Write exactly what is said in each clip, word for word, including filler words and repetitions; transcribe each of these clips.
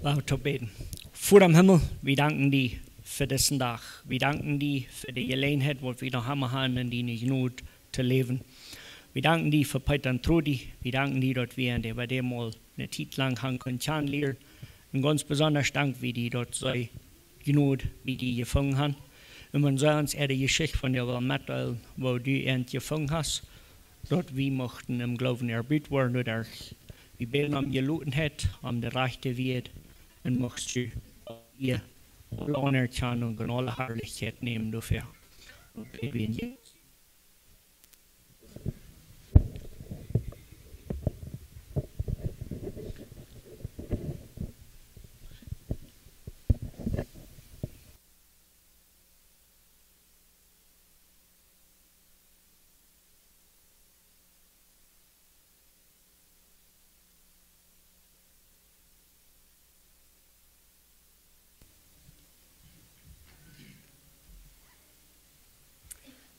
Well, to bäden. Voda em Himmel, wie danken die fa disen Dach. Wie danken die fa de Jeläajenheit, waut wie noch emma haben, en diene Jnod to läwen. Wie danken die fa Peter un Trudi. Wie danken die, daut wie an de, bie däm mol eene Tiet lang haben kunnen kjanen lieren. Un gaunz besonda dank wie die, daut see Jnod bie die jefungen haben. Un wan see ons äare Jeschicht vondoag wellen metdeelen, woo du an jefungen hast, daut wie muchten em Gloowen erbuat woaren, daut wie bäden om Jelotenheit, om de rajchte Wieed, un muchst du die aule Anerkjanunk un aule Harlichkjeit nämen doafäa. Daut bäd wie en Jesus.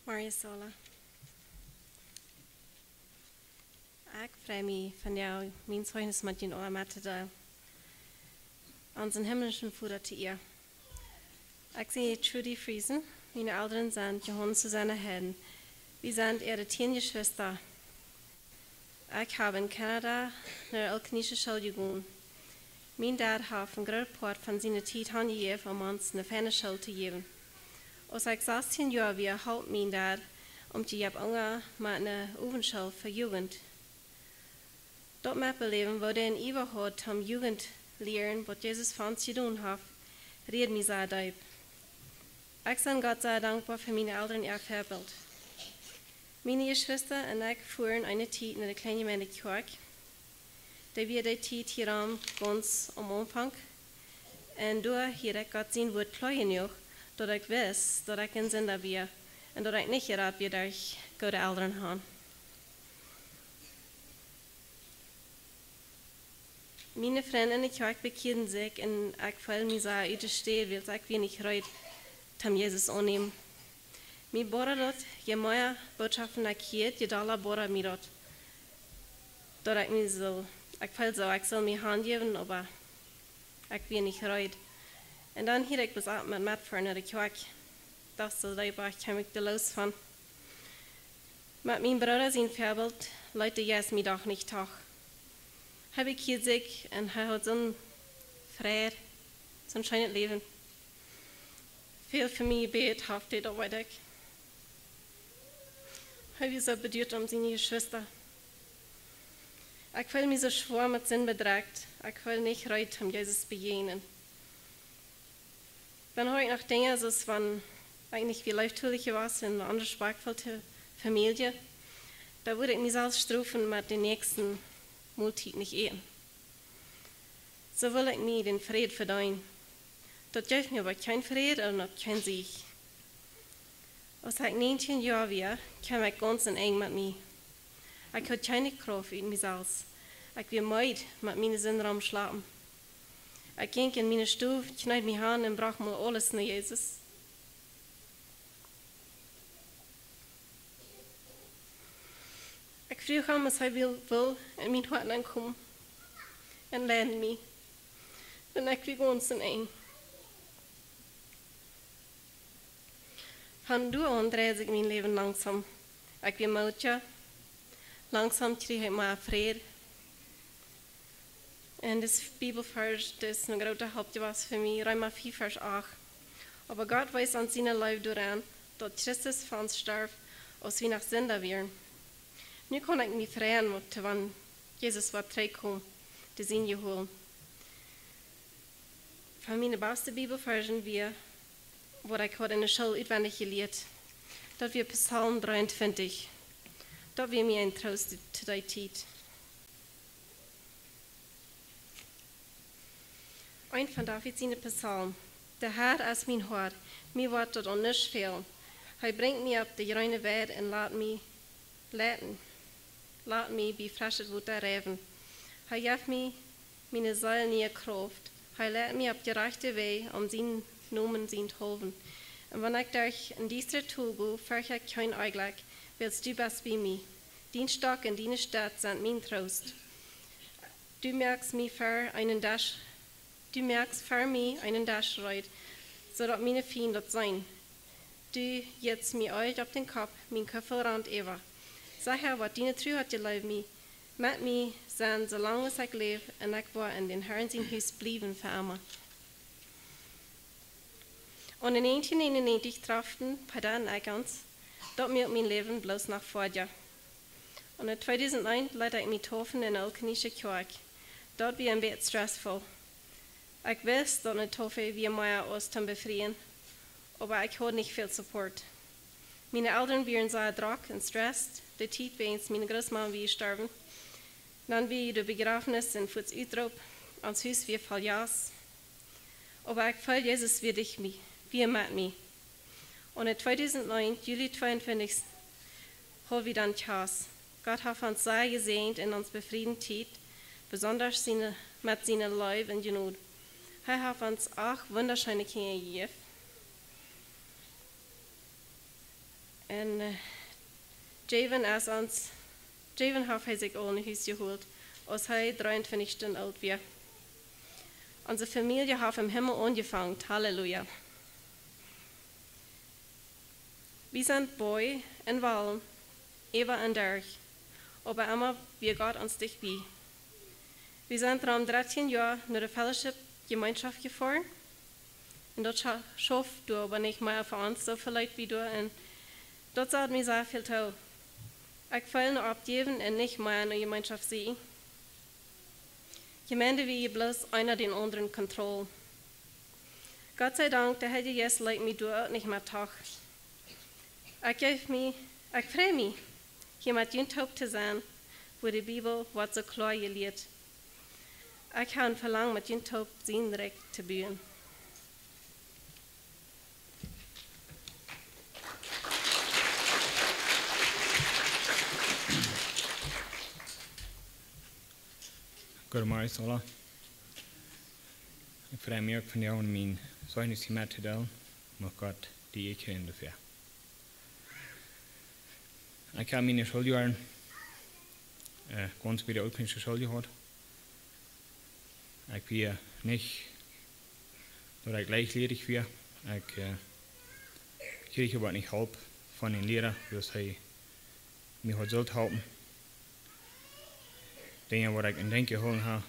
Maria Sola. Ekj frei mie vondoag, mien Zeichnis met junt aula mettodeelen. Onsen himmlischen Voda to Iea. Ekj sie Trudy Friesen, miene Elren sent Johann Susanne Heiden. Wie sent äare tieen Jeschwista. Ekj hab en Kanada no de Ooltkolonische School jegonen. Mien Dad haft een groot Poat von siene Tiet hanjejäft om ons eene feine School to jäwen. Aus ekj sastieen Joa wia, holp mien Dad om to jäwen met eene Owenschool fa Jugent. Daut mettobeläwen, woo dee een Iewa haud toom Jugent lieren, waut Jesus fa ons jedonen haft, rieed mie sea deep. Ekj sie Gott sea dankboa fa miene Elren äa Väabilt. Miene Jeschwista un ekj fuaren eene Tiet no de Kjleene Jemeent Kjoakj. Dee wia dee Tiet hia aum gaunz aum Aunfank. Un doa hieed ekj Gott sien Wuat kloa jenuach, daut ekj wist, daut ekj een Sinda wia un daut ekj nich jerat wia derch goode Elren han. Miene Frind en de Kjoakj bekjieeden sikj un ekj feeld mie sea ut de Städ, wiels ekj wia nich reed toom Jesus aunnämen. Mie boadad daut, je mea Bootschoft ekj hieed, je dolla boadad mie daut. Daut ekj mie sull, ekj feeld soo, ekj sull mie hanjäwen, oba ekj wia nich reed. Un dan hieed ekj bloos opp met metfoaren no de Kjoakj. Daut es de Leew, wua ekj kjeem ekj de loos von. Met mien Brooda sien Väabilt leet de Jeist mie doch nich toch. Hee bekjieed sikj un hee haud soon Fräd, soon scheenet Läwen. Väl fa mie jebät haft hee, daut weet ekj. Hee wia soo beduat om siene Jeschwista. Ekj feeld mie soo schwoa met Sind bedrekjt. Ekj feeld nich reed om Jesus bejäajnen. Dan haud ekj noch Dinja, soo aus wan ekj nich wia leeftolich jewast en eene aundre Sproak fa de Famielje, dan wudd ekj mie selfst strofen met de näakjste Moltiet nich äten. Soo wull ekj mie dän Fräd vedeenen. Daut jeef mie oba kjeen Fräd un uk kjeen Siech. Aus ekj näajentieen Joa wia, kjeem ekj gaunz en Enj met mie. Ekj haud kjeene Krauft en mie selfst. Ekj wia meed met miene Sind romschlapen. Ekj jinkj en miene Stow, kjneed mie han un brocht mie aules no Jesus. Ekj fruach am, aus hee wull, wull en mien Hoat aunkomen un leiden mie. Un ekj wia gaunz en Enj. Von doa aun dreid sikj mien Läwen langsom. Ekj wia mootja. Langsom kjrieech ekj mea Fräd. Un dis Bibelvarsch, daut es eene groote Help jewast fa mie. Reema fief, Varsch acht. Oba Gott wiest ons siene Leew doaraun, daut Christus fa ons storf, aus wie noch Sinda wieren. Nu kaun ekj mie freien, waut, wan Jesus woat trigjkomen, de Sienje holen. Eena miene baste Bibelvarsch wia, waut ekj haud en de School utwendich jelieet. Daut wia Psalm dreeuntwintich. Daut wia mie een Troost to dee Tiet. Een von David siene Psalmen. De Herr es mien Hoad, mie woat daut aun nuscht fälen. Hee brinjt mie opp de jreene Weid un lat mie leiden, lat mie bie freschet Wota riewen. Hee jeft mie, miene Seel, niee Krauft. Hee leit mie opp de rajchte Wäaj om sienen Nomen sienthaulwen. Un wan ekj derch een diestret Tol go, fercht ekj kjeen Onjlekj, wiels du best bie mie. Dien Stock un diene Staff sent mien Troost. Du moakst mie ver eenen Desch, Du moakst fa mie eenen Desch reed, soo daut miene Fiend daut seenen. Du jettst mie Eelj opp dän Kopp, mien Kuffel rant äwa. Secha, waut diene Tru haft jeleeft mie, met mie sennen, soo lang aus ekj läw, un ekj woa en dän Herrn sien Hus bliewen fa emma. Un en 1999 traften Pada un ekj ons, daut muak mien Läwen bloos noch foadja. Un en 2001 leet ekj mie taufen en de Ooltkolonische Kjoakj. Daut wia een bät stressful. Ekj wist, daut eene Taufe wia mea aus toom befrieen, oba ekj haud nich väl Support. Miene Elren wieren sea drock un stressed, de Tiet wäajens miene Grootmame wia jestorwen. Dan wia de Bejrafnis un fuaz Utroop, ons Hus wia voll Jast. Oba ekj feeld, Jesus wia dicht mie, wia met mie. Un en 2001, Juli 22, haud wie dan Kjast. Gott haft ons sea jesäajent en ons befriede Tiet, besondasch siene, met siene Leew un Jnod. Hee haft ons acht wundascheene Kjinja jejäft. Un, äh, Javen es ons, Javen haft hee sikj aul een Hus jeholt, aus hee 23 Joa oolt wia. Onse Famielje haft em Himmel aunjefongen. Halleluja. Wie sent Boaj un Wal, äwa un derch, oba emma wia Gott ons dicht bie. Wie sent rom 13 Joa no de Fellowship Jemeenschoft jefoaren. Un daut scha-, schauft doa oba nich mea fa ons, soo väl Leet wie doa. Un daut saut mie sea väl too. Ekj feel no oppjäwen un nich mea no Jemeenschoft seenen. Jemeent wia bloos eena dän aundren control. Gott sei Dank, de Heilje Jeist leet mie doa uk nich mea toch. Ekj jeef mie, ekj frei mie, hia met junt toop to sennen, wua de Bibel woat soo kloa jelieet. Ekj hab een Velangen, met junt toop sien Rikj to buen. Goodemorjes aula. Ekj frei mie uk von junt mien Zeichnis hia met to deelen. Mucht Gott die Ea jäwen doafäa. Ekj hab miene Schooljoaren, äh, gaunz bie de Ooltkolonische School jehaut. Ekj wia nich, daut ekj leichtjlierich wia. Ekj, äh, kjrieech oba nich Help von dän Liera, daut hee mie haud sult halpen. Dinja, waut ekj en Denkj jehoolen hab.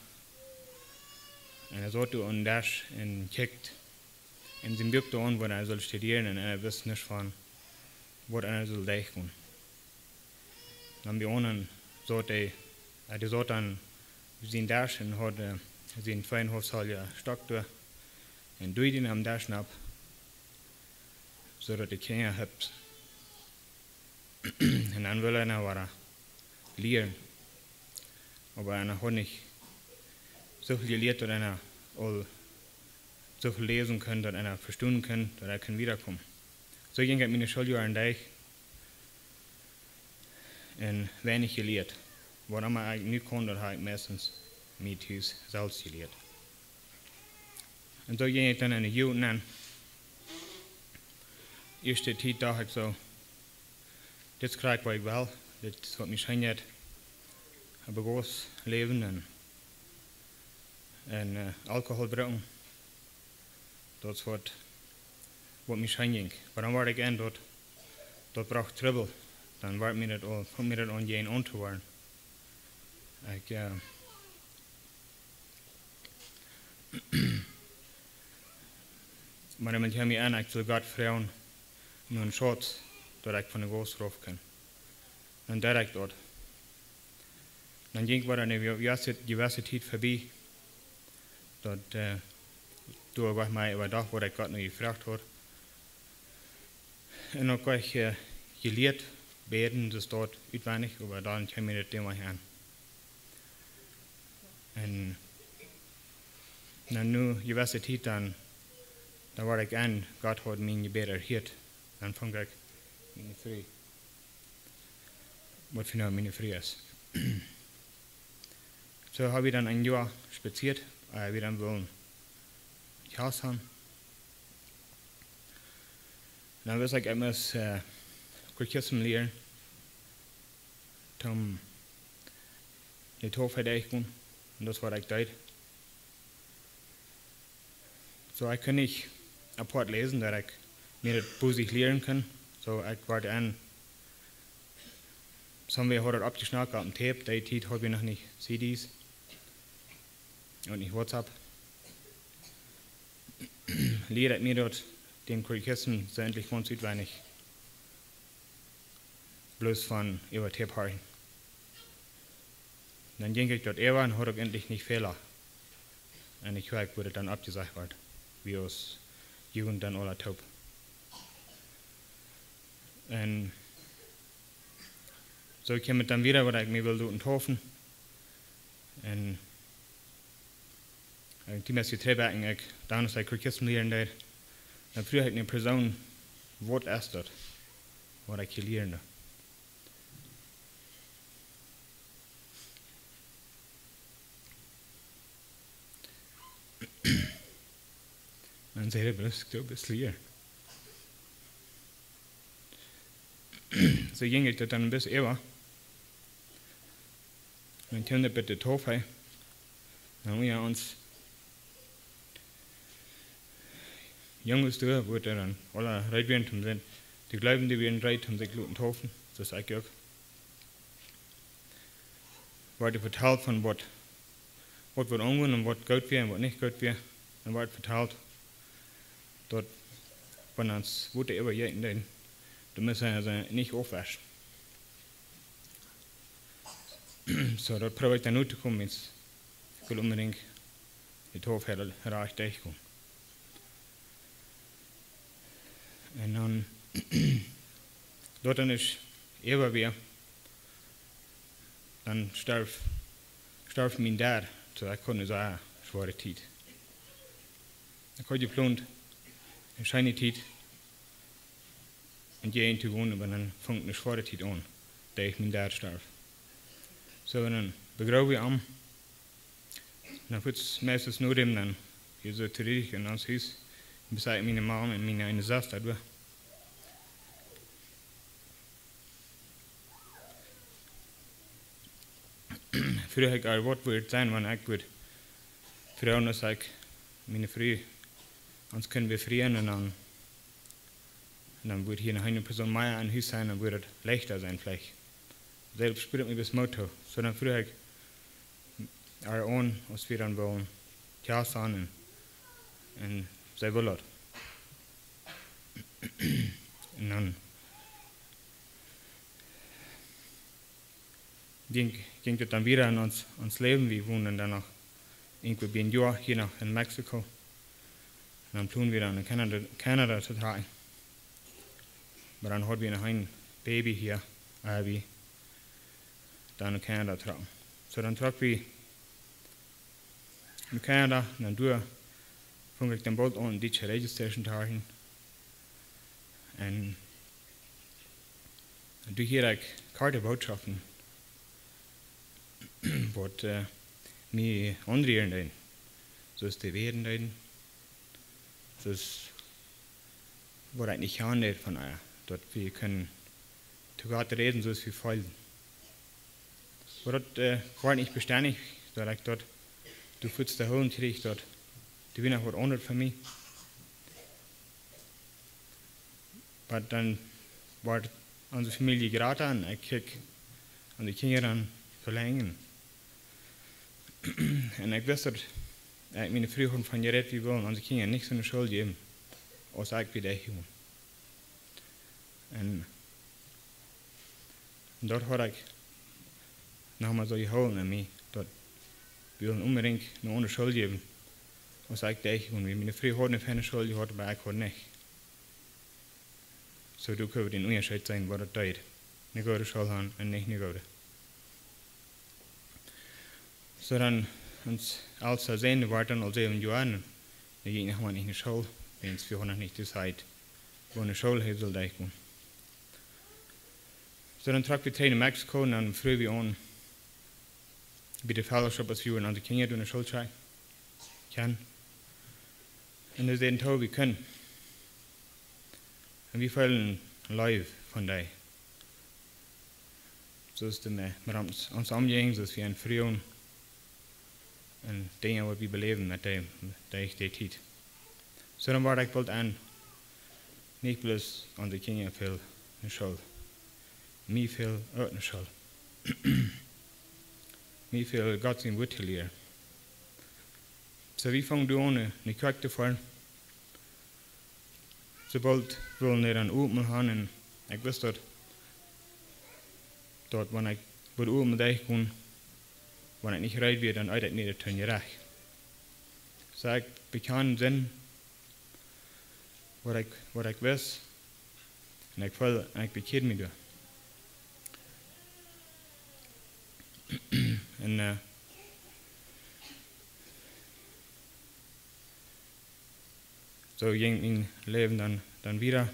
Un hee saut doa aum Desch un kjikjt en sien Buak doa aun, waut hee sull studieren, un hee wist nuscht von, waut hee sull derchgonen. Dan bie ons saut hee, äh, dee saut aun sien Desch un haud, äh, sien twee un haulf Zoll Stock doa un deed dän aum Desch nopp, soo daut de Kjinja hupst. Un dan wull hee noch waut lieren. Oba hee haud nich soo väl jelieet, daut hee aul soo väl läsen kunn, daut hee vestonen kunn, daut hee kunn wiedakomen. Soo jinkj ekj miene Schooljoaren derch un weinich jelieet. Waut emma ekj nu kunn, daut hab ekj meistens mie tus selfst jelieet. Un soo jinkj ekj dan en de Jugend nenn. Ieeschte Tiet docht ekj soo, dit es krakjt waut ekj well, dit es waut mie scheen jeit. Oba gaunz läwen un, un, äh, Alkohol drinken, daut es waut, waut mie scheen jinkj. Oba dan wort ekj en, daut, daut brocht Trubbel. Dan wort mie daut aul, funk mie daut aun jäajen aun to woaren. Ekj, äh, Oba dan mott ekj mie en, ekj sull Gott froagen no een Schauz, daut ekj von de Gaus rauf kaun. Dan deed ekj daut. Dan jinkj wada eene jewesse, jewesse Tiet verbie, daut, äh, doa wort mie äwadacht, waut ekj Gott nu jefroagt haud. Un uk haud ekj, äh, jelieet bäden, daut es daut utwendich, oba dan kjeem mie daut Thema aun. Un no eene jewesse Tiet dan, dan wort ekj en, Gott haud mien Jebäd erhieet. Dan funk ekj miene Fru, waut fa nu miene Fru es. Soo hab wie dan een Joa spazieet, äh, wie dan wullen Kjast han. Dan wist ekj, ekj must, äh, Katechismus lieren, toom de Taufe derchgonen. Un daut es waut ekj deed. Soo, ekj kunn nich apoat läsen, daut ekj mie daut bosich lieren kunn. Soo, ekj wort en, somewhere haud daut oppjeschnackt opp een Tape, dee Tiet haud wie noch nich C Ds un nich WhatsApp. Lieed ekj mie daut, dän Katechismus soo endlich gaunz utwendich. Bloos von äwa Tape horchen. Dan jinkj ekj daut äwa un haud uk endlich nich Fäla. Un ekj wia, woo daut dan oppjesajcht wort, wie aus Jugend dan aula toop. Un soo kjeem et dan wada, waut ekj mie wull loten deepen. Un, un toen es je trigj bie ekj, dan aus ekj Katechismus lieren deed, dan fruach ekj ne Persoon: "Waut es daut, waut ekj hia lieren doo?" Dan säd hee: "Bloos, du best hia." Soo jinkj daut dan een bät äwa. Dan kjeem daut bie de Taufe. Dan wia ons Junges doa, woo dan aula reed wieren, om sien, dee Gleubje, dee wieren reed, om sikj loten deepen, soo aus ekj uk. Wort vetalt von waut, waut wie aungonen un waut goot wia un waut nich goot wia. Un wort vetalt, daut wan ons Wota äwajäten deed, dan must wie daut nich aufwoschen. Soo, daut proow ekj dan nu to komen, es ekj well onbedinjt de Taufe rajcht derchkomen. Un dan, daut dan es äwa wia, dan storf, storf mien Dad, soo ekj kunn sajen, schwoare Tiet. Ekj haud jeplont, ne scheene Tiet, un hia en to wonen, oba dan funk ne schwoare Tiet aun, daut mien Dad storf. Soo, un dan begroow wie am. Dan fuats meistens no däm dan, hia soo trigj en ons Hus, besajcht miene Mame un miene eene Sesta doa. Fruach ekj ar, waut wudd sennen, wan ekj wudd froagen, aus ekj miene Fru, ons kunnen befrieen un dan, un dan wudd hia noch eene Persoon mea em Hus sennen, dan wudd et leichta sennen, veleicht. Daut sproak mie bloos Moot too. Soo, dan fruach ekj ar aun, aus wie dan wullen Kjast aun un, un see wull daut. Un dan jinkj, jinkj et dan wada en ons, ons Läwen. Wie wonden dan noch irjentwua bie een Joa hia noch en Mexiko. Un dan plond wie dan no Kanada, Kanada to trakjen. Oba dan haud wie noch een Baby hia, ea wie dan no Kanada trocken. Soo, dan trock wie no Kanada, un dan doa funk ekj dan boolt aun, dietsche Registration to horchen. Un doa hieed ekj korte Bootschoften, waut, äh, mie aunrieren deeden, soo aus dee bäden deeden, soo aus waut ekj nich kjanen deed von ea, daut wie kunnen to Gott räden, soo aus wie feelen. Oba daut, äh, wort nich bestendich, daut ekj daut, doa fuats to hoolen kjrieech, daut, doa wia noch waut aundret fa mie. Oba dan wort onse Famielje jrata un ekj kjikj onse Kjinja dan velenjen. Un ekj wist daut, ekj, miene Fru haud von jerät, wie wullen onse Kjinja nich no ne School jäwen, aus ekj wia derchjegonen. Un, un daut haud ekj noch mau soo jehoolen en mie, daut wie wullen onbedinjt no ne School jäwen, aus ekj derchjegonen wia. Miene Fru haud ne feine School jehaut, oba ekj haud nich. Soo, doa kunn wie dän Unjascheet seenen, waut daut deed. Ne goode School han un nich ne goode. Soo dan, ons elsta Sän, dee wort dan aul säwen Joa, dee jinkj noch mau nich no School, wiels wie hauden noch nich decided, wua ne School hee sull derchgonen. Soo dan trock wie trigj no Mexiko un dan fruach wie aun, bie de Fellowship, aus wie wudden onse Kjinja no ne School schekjen kjennen. Un dee säden too, wie kjennen. Un wie feelden Leew von dee. Soo aus dee met, met ons, ons omjinjen, soo aus wie an fruagen. Un Dinja, waut wie beläwden met dee, derch dee Tiet. Soo dan wort ekj boolt aun, nich bloos aun de Kjinja väl ne School, mie väl uk ne School, mie väl Gott sien Wuat to lieren. Soo wie fungen doa aun, ne Kjoakj to foaren. Soo boolt wullen dee dan Obstmol han, un ekj wist daut, daut wan ekj bie Obstmol derchkjeem, wan ekj nich reed wia, dan eet ekj nich daut Tun jerajcht. Soo ekj bekjand Sind, waut ekj, waut ekj wist, un ekj feeld, un ekj bekjieed mie doa. Un, eh, soo jinkj mien Läwen dan, dan wieda.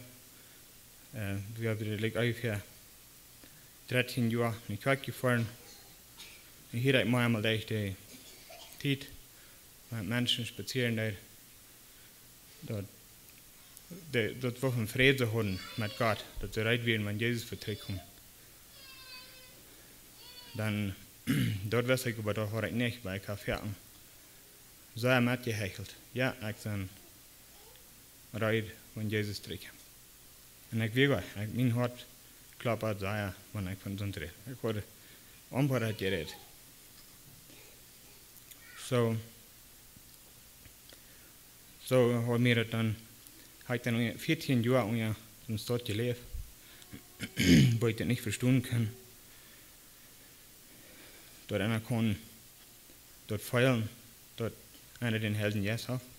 Eh, wie haben like onjefäa dartieen Joa ne Kjoakj jefoaren. Un hia deed ekj mie eemol derch de Tiet, wan Menschen spazieren deeden, daut, de, daut wie een Fräd hauden met Gott, daut see reed wieren, wan Jesus wada trigjkjeem. Dan, daut wist ekj, oba daut haud ekj nich, wiels ekj haud foaken sea metjehechelt. Jo, ekj sie reed, wan Jesus trigjkjemt. Un ekj wia, ekj, mien Hoat klopt sea, wan ekj von Sind räd. Ekj haud aul von daut jerät. Soo, soo haud mie daut dan, haud ekj dan onjefäa vieetieen Joa onja soone Staut jeläft, wua ekj daut nich vestonen kunn, daut eena kaun daut feelen, daut eena dän Heiljen Jeist haft.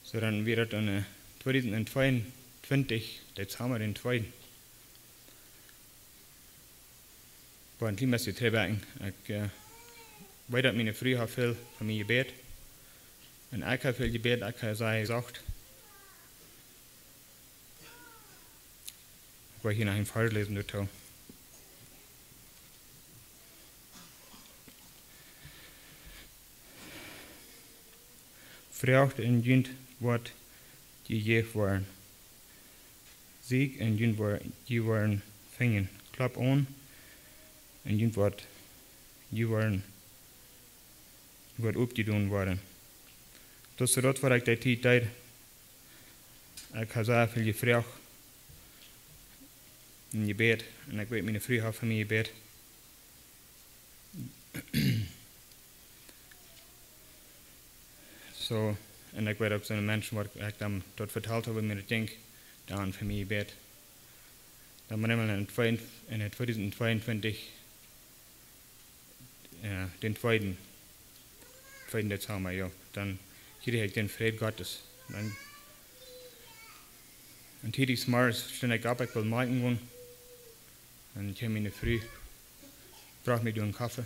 Soo dan wia daut dan, eh, tweedusent tweeuntwintich, Dezamba dän tweeden. Oba een kjlien bät trigj bak. Ekj, eh, weet daut miene Fru haud väl fa mie jebät. Un ekj haud väl jebät, ekj haud sea jesocht. Ekj well hia noch een Varsch läsen doatoo. Froagt un junt woat jejäft woaren. Sieekjt un junt woa-, jie woaren finjen. Kloppt aun un junt woat, jie woaren, woat oppjedonen woaren. Daut es daut, waut ekj dee Tiet deed. Ekj haud sea väl jefroagt un jebät. Un ekj weet, miene Fru haud fa mie jebät. Soo, un ekj weet uk soone Menschen, waut ekj dan daut vetalt haud, woo mie daut jinkj, dan fa mie jebät. Dan bie eemol en twee-, en tweedusent tweeuntwintich, jo, dän tweeden, tweeden Dezamba, jo. Dan kjrieech ekj dän Fräd Gottes. Dan, un tiedich zemorjes stunt ekj opp, ekj wull moaken gonen. Dan kjeem miene Fru, brocht mie doa een Koffe.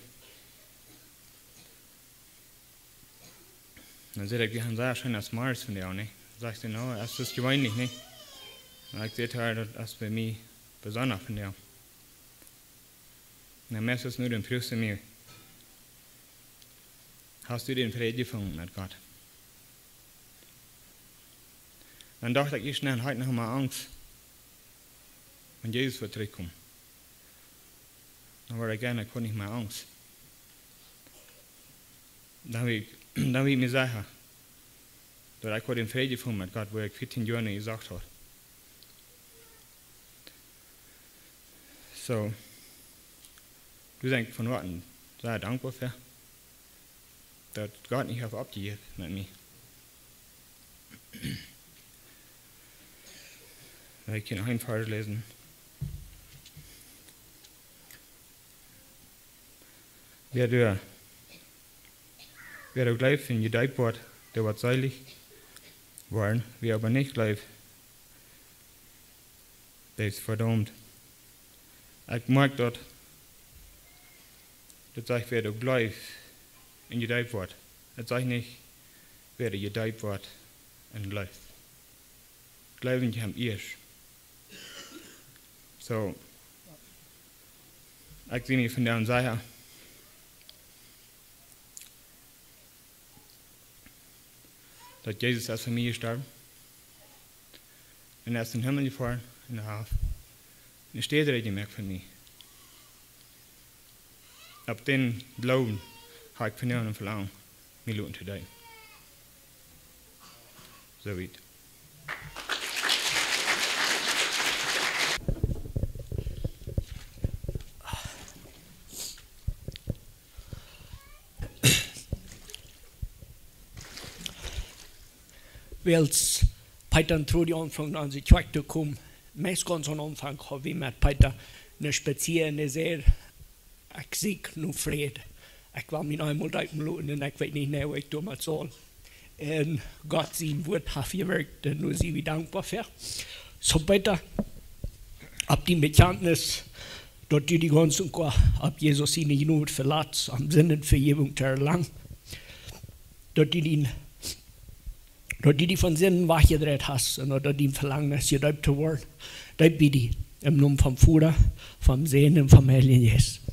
Dan säd ekj: "Wie haben sea scheena Zemorjes vondoag, nä?" Sajcht see: "No, daut es jeweenlich, nä?" Un ekj säd to ar: "Daut es bie mie besonda vondoag." Un dan meist es nu, dan fruach see mie: "Hast du dän Fräd jefungen met Gott?" Dan docht ekj ieescht, nä, haud ekj noch mau Angst, wan Jesus wudd trigjkomen. Dan wort ekj, dan haud ekj nich mea Angst. Dan wia ekj, dan wia ekj mie secha, daut ekj haud dän Fräd jefungen met Gott, wua ekj vieetieen Joa nich jesocht haud. Soo, doa sie ekj von Hoaten sea dankboa fa, daut Gott nich haft oppjejäft met mie. Ekj kaun noch een Varsch läsen. Wäa doa, wäa doa jleeft un jedeept woat, dee woat seelich woaren. Wäa oba nich jleeft, dee es vedaumt. Ekj moakj daut, daut sajcht, wäa doa jleeft un jedeept woat. Daut sajcht nich, wäa doa jedeept woat un jleeft. Jleewen kjemt ieescht. Soo, ekj sie mie von doa secha, daut Jesus es fa mie jestorwen. Un hee es em Himmel jefoaren, un hee haft ne Städ reed jemoakt fa mie. Opp dän Gloowen hab ekj vondoag een Velangen, mie loten to deepen. Soo wiet. Wiels Peeta un Trudi aunfungen aun de Kjoakj to komen, meist gaunz aum Aunfank haud wie met Peeta ne Spazia un hee säd: "Ekj sieekj no Fräd. Ekj well mie eemol deepen loten un ekj weet nich mea waut ekj doamet saul." Un Gott sien Wuat haft jewirkjt un doa sie wie dankboa fa. Soo Peeta, opp dien Bekjantnis, daut du die gaunz un goa opp Jesus siene Jnod veletst, om Sindenvejäwunk to erlangen, daut du dien, daut du die von Sinden wajchjedreit hast un daut dien Velangen es, jedeept to woaren, deep wie die em Nomen vom Voda, vom Sän un vom Heiljen Jeist.